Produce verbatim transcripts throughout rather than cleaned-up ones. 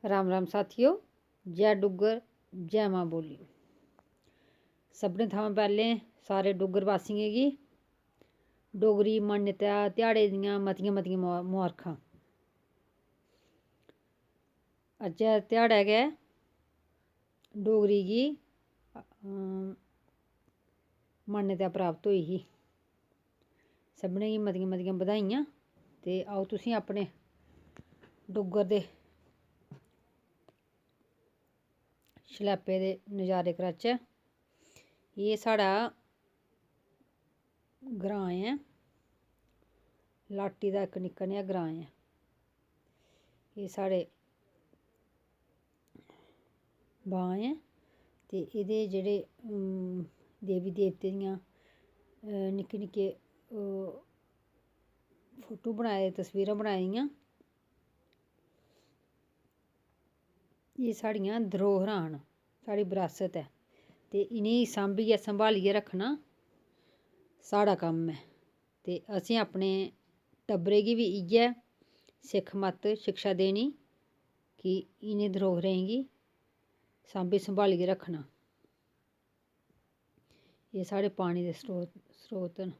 राम राम साथियो, जै डुग्गर, जै मां बोली। सभनें थमां पैह्लें सारे डुग्गर वासियें गी डोगरी मान्यता ध्याड़े दियां मतियां मतियां मुबा-, मुबारखां। अज्जै ध्याड़ै गै डोगरी गी, अम, मान्यता प्राप्त होई ही। सभनें गी मतियां मतियां बधाइयां। ते आओ, तुसें अपने डुग्गर दे शलैपे दे नजारे कराचै। एह् साढ़ा ग्रांऽ ऐ, लाटी दा इक निक्का नेहा ग्रांऽ ऐ। एह् साढ़े बांऽ ऐ ते एह्दे जेह्ड़े, अम, देवी देवते दियां, अ, निक्के निक्के, अ, फोटो बनाए, तस्वीरां बनाई दियां। एह् साढ़ियां धरोहरां न, साढ़ी बरासत ऐ ते इ'नेंगी सांभियै, सम्हालियै रक्खना साढ़ा कम्म ऐ। ते असें अपने टब्बरै गी बी इ'यै सिक्ख मत, शिक्षा देनी कि इ'नें धरोहरें गी सांभी सम्हालियै रक्खना। एह् साढ़े पानी दे स्रोत, स्रोत न।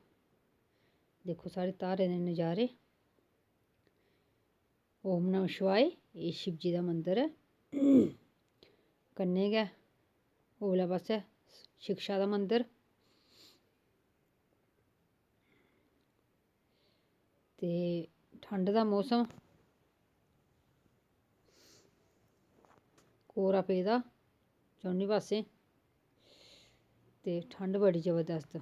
दिक्खो साढ़े धारें दे नजारे। ओम नमः शिवाय। एह् शिवजी दा मंदर ऐ। कन्नै गै उरले पासै शिक्षा दा मंदर। ते ठंड दा मौसम, कोहरा पेदा चौनी पासै ते ठंड बड़ी जबरदस्त।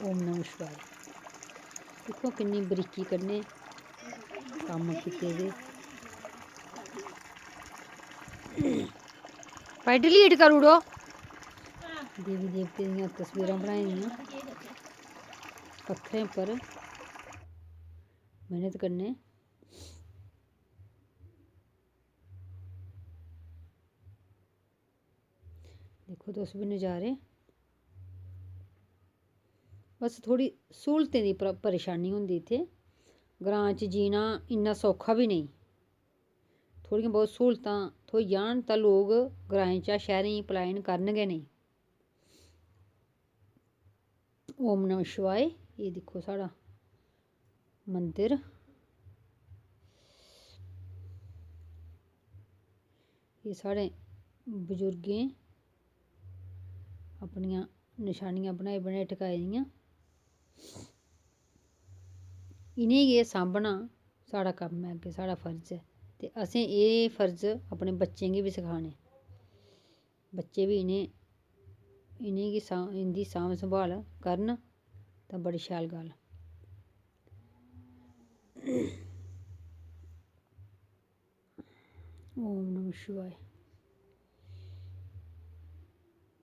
ओम नमः शिवाय। दिक्खो किन्नी बरीकी कन्नै कम्म कीते दे। भाई, delete करी ओड़ो। देवी देवते दियां तस्वीरां बनाई दियां पत्थरें पर मेह्नत कन्नै। दिक्खो तुस बी नजारे। बस थोह्ड़ी स्हूलतें दी पर-, परेशानी होंदी इत्थै। ग्रांऽ च जीना इन्ना सौखा बी नेईं। थोह्ड़ियां बहुत स्हूलतां थ्होई जान तां लोक ग्राएं चा शैह्रें गी पलायन करन गै नेईं। ओम नमः शिवाय। एह् दिक्खो साढ़ा मंदर। एह् साढ़े बजुर्गें अपनियां नशानियां बनाई बनाई टकाई दियां। इ'नेंगी एह् सांभना साढ़ा कम्म ऐ, अग्गें साढ़ा फर्ज ऐ। ते असें एह् फर्ज अपने बच्चें गी बी सखाने। बच्चे बी इ'नें, इ'नेंगी सा-, इं'दी सांभ संभाल करन तां बड़ी शैल गल्ल। ओम नमः शिवाय।